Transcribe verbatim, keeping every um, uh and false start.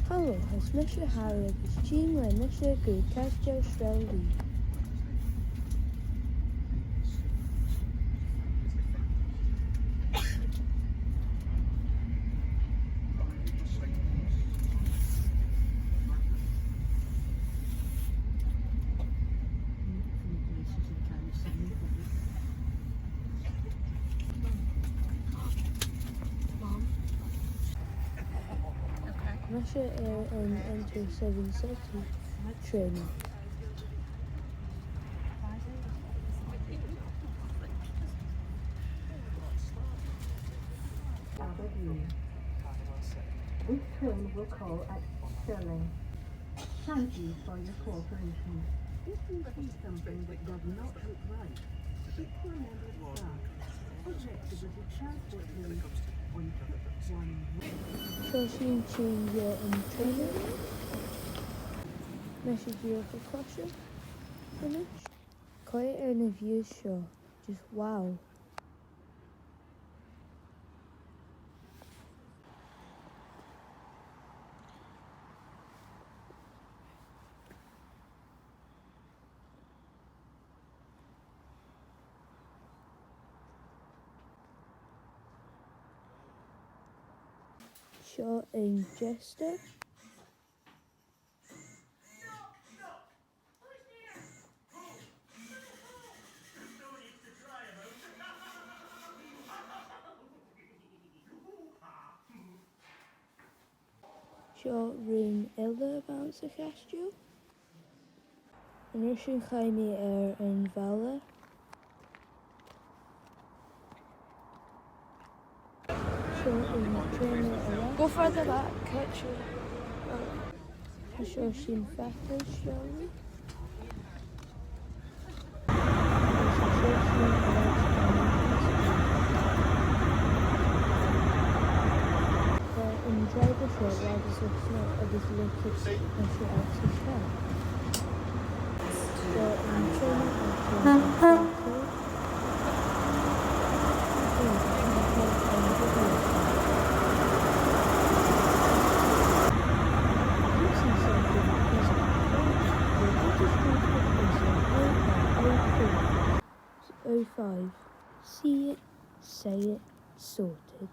Halò, is mise Harry agus tha mise a' dol a Chaisteal Shrewsbury. Mise air an Inter Seven City train. Aberdeen. This train will call at Stirling. Thank you for your cooperation. If you see something that does not look right, speak to a member of staff. Seo sinn a' tighinn dhan train. Mise dìreach a' coiseachd a-nis. Coimhead air na views seo. Just wow. Seo an Jester. Seo rùm eile a bh' anns a' chaisteal. An uair sin chaidh mi air a' bhaile. Seo an train eile. Go further back, catch you. Tha seo sinn fada, surely. An driver seo a' leagadh snog agus look at, tha seo actually seo. Seo an train eile. Oh five. See it, say it, sorted.